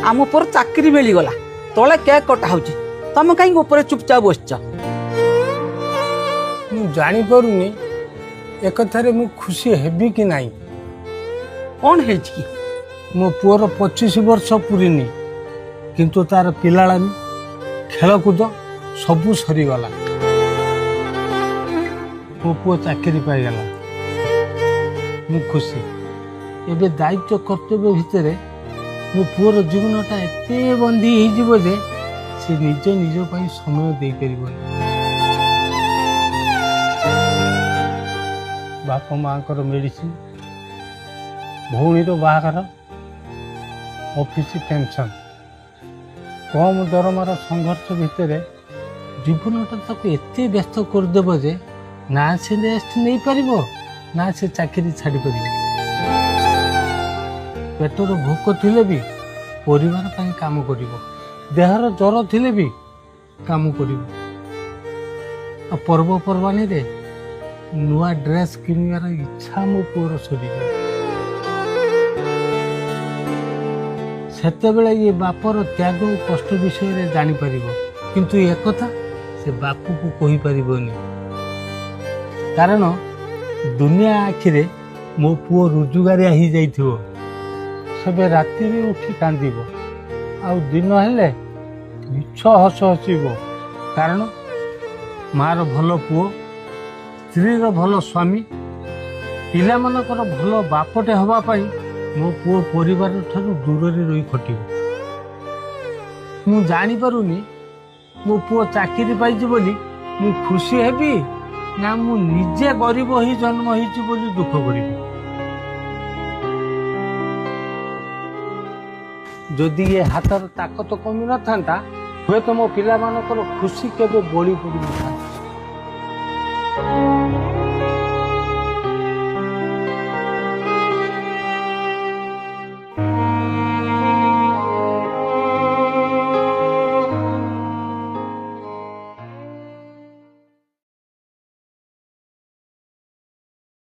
ଆମ ପୁଅର ଚାକିରି ମିଳିଗଲା, ତଳେ କେକ୍ କଟା ହଉଛି, ତମେ କାହିଁକି ଉପରେ ଚୁପଚାପ ବସିଛ? ମୁଁ ଜାଣିପାରୁନି ଏକଥାରେ ମୁଁ ଖୁସି ହେବି କି ନାହିଁ। କ'ଣ ହେଇଛି କି? ମୋ ପୁଅର 25 ବର୍ଷ ପୁରିନି, କିନ୍ତୁ ତାର ପିଲାଳାମି, ଖେଳକୁଦ ସବୁ ସରିଗଲା। ମୋ ପୁଅ ଚାକିରି ପାଇଗଲା, ମୁଁ ଖୁସି। ଏବେ ଦାୟିତ୍ୱ କର୍ତ୍ତବ୍ୟ ଭିତରେ ମୋ ପୁଅର ଜୀବନଟା ଏତେ ବନ୍ଦୀ ହେଇଯିବ ଯେ ସେ ନିଜ ନିଜ ପାଇଁ ସମୟ ଦେଇପାରିବନି। ବାପା ମାଆଙ୍କର ମେଡ଼ିସିନ, ଭଉଣୀର ବାହାଘର, ଅଫିସ ଟେନସନ୍, କମ୍ ଦରମାର ସଂଘର୍ଷ ଭିତରେ ଜୀବନଟା ତାକୁ ଏତେ ବ୍ୟସ୍ତ କରିଦେବ ଯେ ନା ସେ ରେଷ୍ଟ ନେଇପାରିବ, ନା ସେ ଚାକିରି ଛାଡ଼ିପାରିବ। ପେଟର ଭୋକ ଥିଲେ ବି ପରିବାର ପାଇଁ କାମ କରିବ, ଦେହର ଜ୍ୱର ଥିଲେ ବି କାମ କରିବ, ଆଉ ପର୍ବପର୍ବାଣୀରେ ନୂଆ ଡ୍ରେସ୍ କିଣିବାର ଇଚ୍ଛା ମୋ ପୁଅର ସରିଯିବ। ସେତେବେଳେ ଇଏ ବାପର ତ୍ୟାଗ ଓ କଷ୍ଟ ବିଷୟରେ ଜାଣିପାରିବ, କିନ୍ତୁ ଏକଥା ସେ ବାପକୁ କହିପାରିବନି, କାରଣ ଦୁନିଆ ଆଖିରେ ମୋ ପୁଅ ରୋଜଗାରିଆ ହେଇଯାଇଥିବ। ସେବେ ରାତିରେ ଉଠି କାନ୍ଦିବ ଆଉ ଦିନ ହେଲେ ମିଛ ହସ ହସିବ, କାରଣ ମାର ଭଲ ପୁଅ, ସ୍ତ୍ରୀର ଭଲ ସ୍ୱାମୀ, ପିଲାମାନଙ୍କର ଭଲ ବାପଟେ ହେବା ପାଇଁ ମୋ ପୁଅ ପରିବାର ଠାରୁ ଦୂରରେ ରହି ଖଟିବ। ମୁଁ ଜାଣିପାରୁନି ମୋ ପୁଅ ଚାକିରି ପାଇଛି ବୋଲି ମୁଁ ଖୁସି ହେବି ନା ମୁଁ ନିଜେ ଗରିବ ହେଇ ଜନ୍ମ ହେଇଛି ବୋଲି ଦୁଃଖ କରିବି। ଯଦି ଏ ହାତର ତାକତ କମି ନଥାନ୍ତା, ହୁଏତ ମୋ ପିଲାମାନଙ୍କର ଖୁସି କେବେ ବଳି ପଡ଼ିନଥାନ୍ତା।